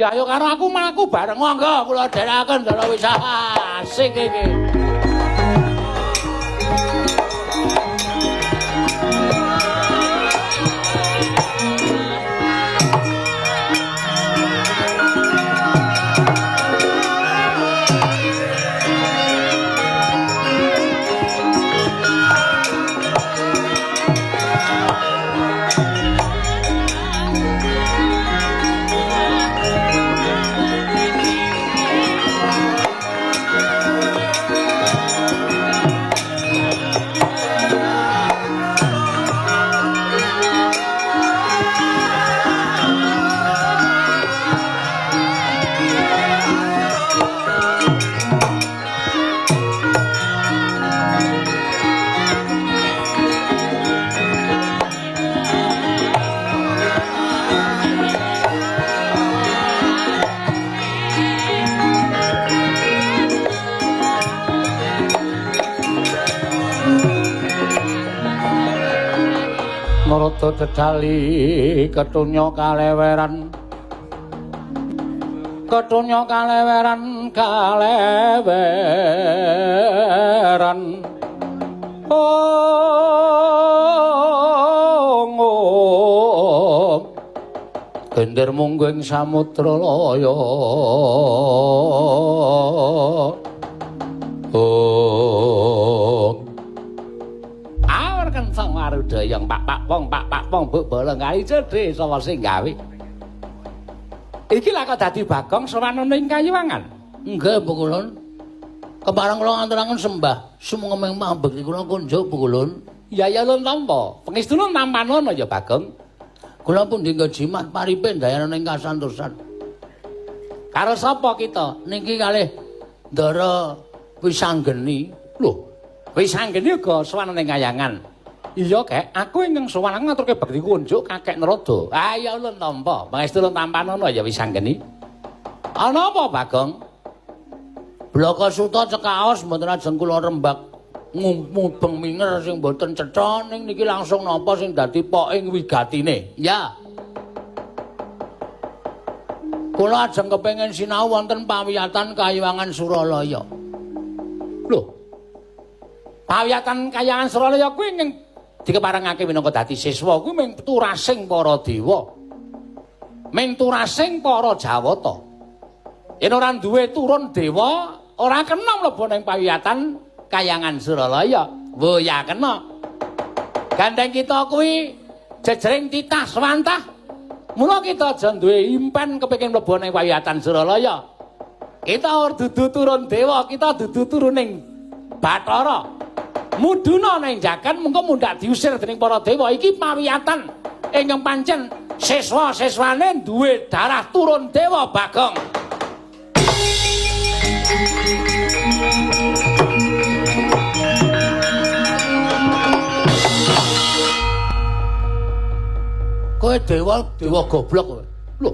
Ya ayo karo aku mlaku bareng monggo kula dherekaken Ndara Wisa. Asik iki. Narada dedali ketunya kaleweran, ketunya kaleweran, kaleweran. Oh, oh. Gender munggu ing samudra laya. Oh. Awar kenceng warudayang pak pak pong pak pak pong buk bolong kali cedhe sapa sing gawe. Iki lha kok dadi Bagong sowan ning Kayuwangan. Nggih, Bu Kulun. Kepareng kula ngaturaken sembah sumengeng pambekti kula kunjuk, Bu Kulun. Ya ya lun tampa. Pengestune tampanono ya Bagong. Kula pundi nggo jimat paripe ndayana ning kasantosan. Karo sapa kita? Niki kalih Ndara Wisanggeni. Lho, Wisanggeni uga sowan ning Kayangan. Iya, Kek, aku ingkang sowan aku ngaturke bekti kunjuk Kakek Narada. Ah ya ulun tampa. Pangestu ulun tampanono ya Wisanggeni. Ana apa, Bagong? Blaka suta cekaos mboten ajeng kula rembak mubeng minger sing mboten cetha ning niki langsung napa sing dadi poking wigatine. Ya. Kula ajeng kepengin sinau wonten pawiyatan Kayuwangan Suralaya. Lho. Pawiyatan Kayangan Suralaya kuwi ingkang dikeparengake minangka dadi siswa kuwi ming turasing para dewa. Ming turasing para Jawata. Yen ora duwe turun dewa, ora kena mlebu ning pawiyatan Kayangan Suralaya. Wo ya kena. Gandeng kita kuwi jejering titah swantah. Mula kita aja duwe impen kepengin mlebu ning pawiyatan Suralaya. Kita ora dudu turun dewa, kita dudu turuning Bathara. Muduna ning jagan mengko mundhak diusir dening para dewa. Iki pawiyatan ingkang pancen siswa-siswane duwe darah turun dewa, Bagong. Kowe dewa, dewa goblok kowe. Lho.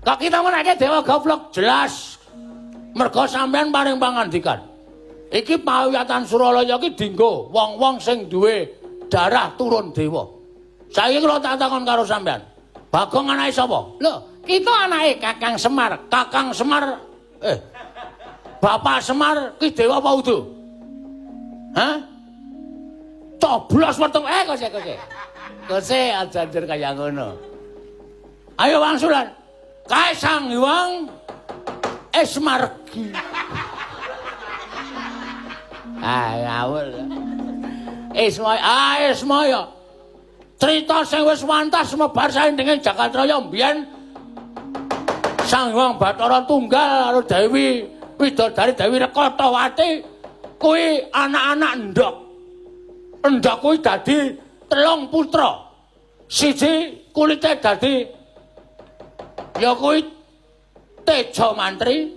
Kok kita menake dewa goblok? Jelas. Mergo sampean paring pangandikan. Iki pawiyatan Suralaya iki dinggo wong-wong sing duwe darah turun dewa. Saiki kula tak takon karo sampean. Bagong anake sapa? Lho, kita anake Kakang Semar. Kakang Semar Bapak Semar ki dewa apa udu? Hah? Coblos weteng kose kose. Kose aja anjir kaya ngono. Ayo wangsulan. Kae Sang Hyang Esmargi. Ah, ngawur. Ismaya, ah Ismaya. Crita sing wis wantas semebar saindenging Jagatraya mbiyen Sang Hyang Bathara Tunggal karo Dewi Widodari Dewi Rekatawati kuwi anak-anak endhog. Endhog kuwi dadi telung putra. Siji kulite dadi ya kuwi Teja Mantri.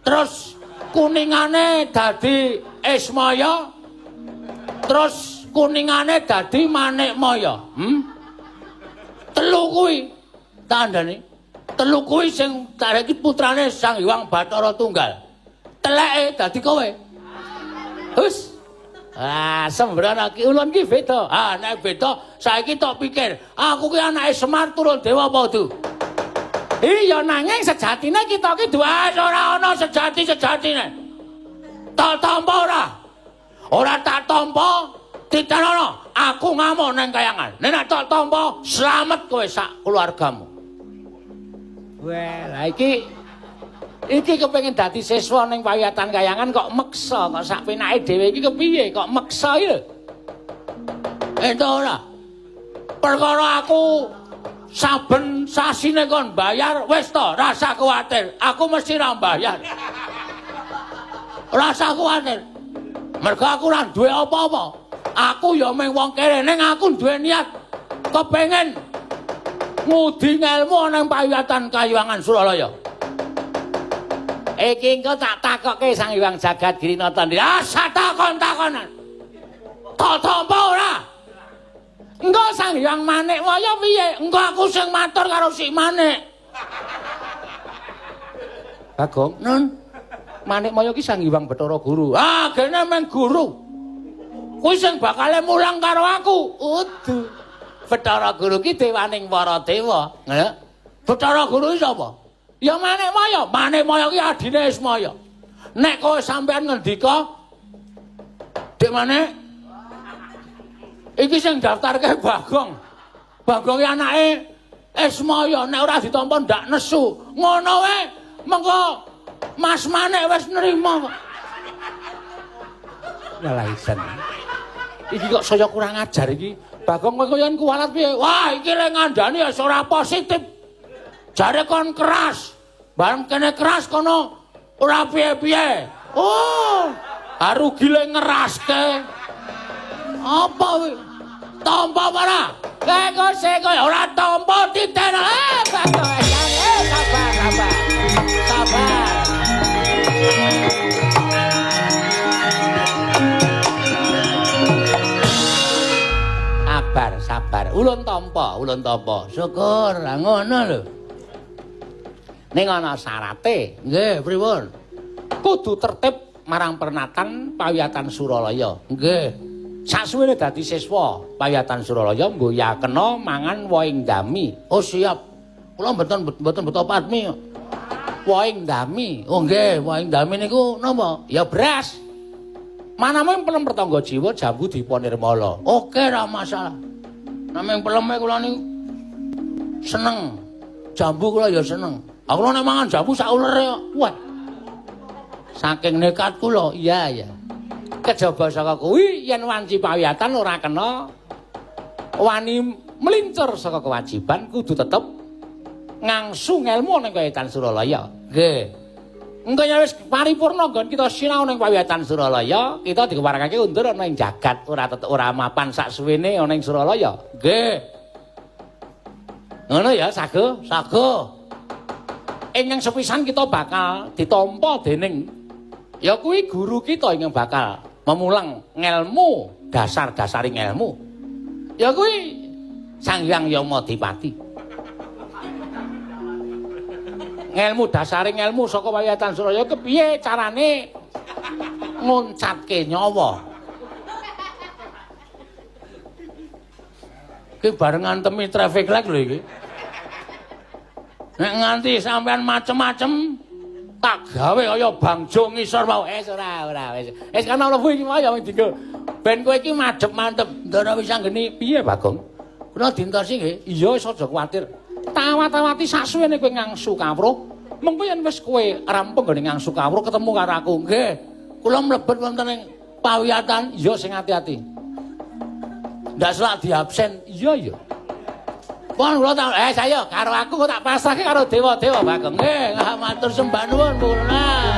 Terus kuningane dadi Ismaya. Terus kuningane dadi Manikmaya. Telu kuwi tandane. Telu kuwi sing tareki putrane Sang Hyang Bathara Tunggal. Teleke dadi kowe. Hus. Ah, sembrono ki ulun ki beda. Ah, nek beda saiki tok pikir, aku ki anake Semar turun dewa apa udu? Iya nanging sejatine kita ki duwe ora ana sejati-sejatine. Tak tampa ora? Ora tak tampa, titenono aku ngamuk nang kayangan. Nek tak tampa, slamet kowe sak keluargamu. Wah, lah iki kepengin dadi siswa ning pawiyatan kayangan kok meksa, kok sak penake dhewe iki kepiye kok meksa iki lho. Entuk ora? Perkara aku saben sasine kon bayar wis to, rasa kuwatir. Aku mesti ra bayar. Rasa kuwatir. Mergo aku ora duwe apa-apa. Aku ya mung wong kere ning aku duwe niat kepengin ngudi ngelmu nang pawiyatan Kayangan Suralaya. Iki engko tak takokke Sang Hyang Jagat Girinata. Ah, takon-takonan. Tak tampa ora? Engko Sang Hyang Manikmaya piye? Engko aku sing matur karo si Manik. Bagong, Nun. Manikmaya ki Sang Hyang Bathara Guru. Ah, gene meng guru. Kuwi sing bakale mulang karo aku. Udu. Bathara Guru ki dewaning para dewa. Ngono. Bathara Guru ki sapa? Ya Manikmaya. Manikmaya ki adine Ismaya. Nek kowe sampean ngendika, Dik Manik, iki sing daftarke Bagong. Bagong ki anake Ismaya, nek ora ditampa ndak nesu. Ngono wae, mengko Mas Manik wis nrima kok. Walah isen. Iki kok saya kurang ajar iki. Bagong kowe koyo kuwalat piye? Wah, iki le ngandani ya ora positif. Jare kon keras. Bareng kene keras kono ora piye-piye. Oh, rugi le ngeraske. Apa kuwi? Tampa ora? Kok sik ora tampa titen. Bagong, sabar, sabar. Sabar. Sabar, sabar. Ulun tampa, ulun tampa. Syukur, lah ngono lho. Ning ana syarate. Nggih, pripun? Kudu tertib marang pernatan pawiyatan Suralaya. Nggih. Sasuwene dadi siswa pawiyatan Suralaya nggo yakena mangan wohing dami. Oh, siap. Kula mboten beto patmi. Wohing dami. Oh nggih, wohing dami niku napa? Ya beras. Manamung pelem pertangga jiwa jambu dipa nirmala. Oke, ra masalah. Namung peleme kula niku seneng. Jambu kula ya seneng. Aku nek mangan jambu sak ulere kok. Wah. Saking nekat kula. Iya, iya. Kejaba saka kuwi yen wanci pawiyatan ora kena wani mlincur saka kewajiban, kudu tetep ngangsu ngelmu ning Pawiyatan Suralaya. Nggih. Engko yen wis paripurna nggon kita sinau ning Pawiyatan Suralaya, kita dikeparengake undur ana ing jagat, ora tetep ora mapan sak suwene ana ing Suralaya. Nggih. Ngono ya, Sago? Sago. Ingkang sepisan kita bakal ditampa dening ya kuwi guru kita ingkang bakal memulang ngelmu, dasar-dasaring ngelmu. Ya kuwi Sang Hyang Yamadipati. Ngelmu dasare ngelmu saka Pawiyatan Suralaya kepiye carane nguncatke nyawa. Iki bareng ngantemi traffic light lho iki. Nek nganti sampean macem-macem tak gawe kaya bangjo ngisor mau. Wis ora ora wis. Wis kana mlebu iki mau ya dinggo. Ben kowe iki madhep mantep. Ndara wis anggeni piye Bagong? Kula dintosi nggih. Iya wis aja kuwatir. Tawat-tawati sasuwene kowe ngangsu kawruh, mengko yen wis kowe rampung nggone ngangsu kawruh ketemu karo aku. Nggih. Kula mlebet wonten ing pawiyatan. Iya sing ati-ati. Ndak selak diabsen. Iya iya. Pun kula tak saya karo aku kok tak pasrahke karo dewa-dewa Bagong. Nggih, matur sembah nuwun Bu Lurah.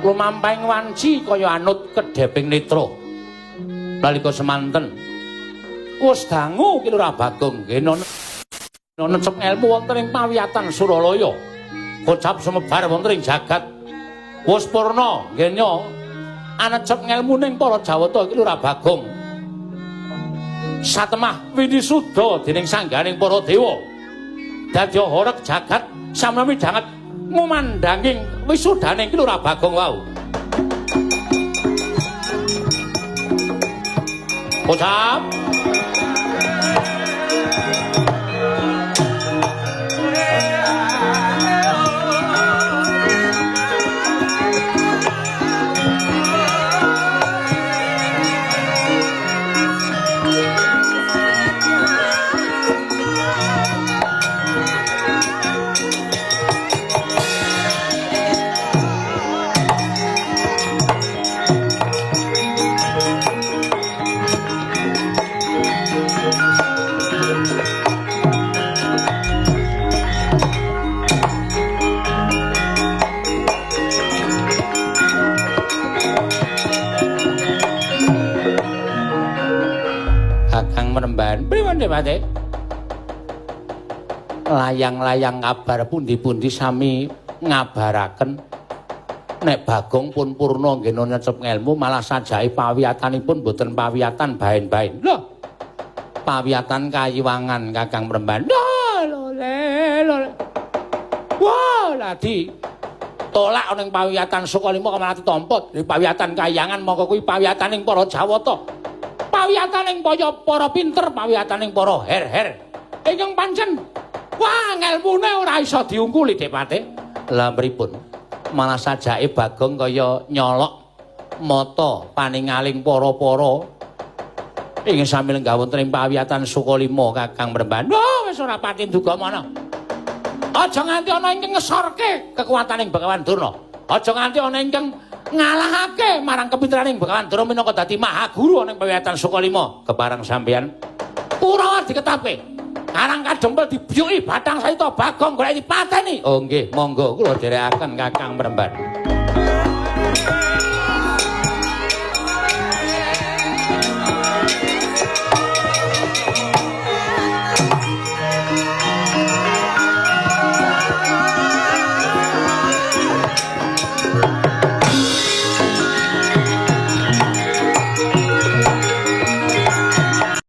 Lumampahing wanci kaya anut kedheping netra. Nalika semanten wis dangu Ki Lurah Bagong nggih necep ngelmu wonten ing pawiyatan Suralaya. Kocap sumebar wonten ing jagat. Wis purna ngenya anecep ngelmuning para Jawata iki Lurah Bagong. Satemah winisuda dening sangganing para dewa. Dadi horeg jagat samya midhanget ngumandhanging wisudaning Ki Lurah Bagong wau. Kocap. Layang-layang kabar pundi-pundi sami ngabaraken nek Bagong pun purna nggena nyecep ngelmu malah sajake pawiyatanipun boten pawiyatan baen-baen. Lho, pawiyatan kayiwangan Kakang Mremban. Lho, le, lho. Wah, ladi tolak ning pawiyatan Sukalima malah ditampa. Pawiyatan kayangan mongko kuwi pawiyataning para Jawata. Pawiyataning para pinter, pawiyataning para her-her. Ingkang pancen wah ngelmune ora iso diungkuli Depate. Lah pripun? Malah sajake Bagong kaya nyolok mata paningaling para-para ing sami lenggah wonten ing pawiyatan Sukalima Kakang Mremban. Wah, wis ora pati duga mana. Aja nganti ana ingkang ngesorke kekuataning Begawan Durna. Aja nganti ana ingkang ngalahake marang kepinteraning Begawan Durna minangka dadi mahaguru ana ing pawiyatan Sukalima. Kepareng sampeyan Kurawa diketapke. Karang kadempel dibyuki batang sayita Bagong golek dipateni. Oh nggih, monggo kula dherekaken Kakang Mremban.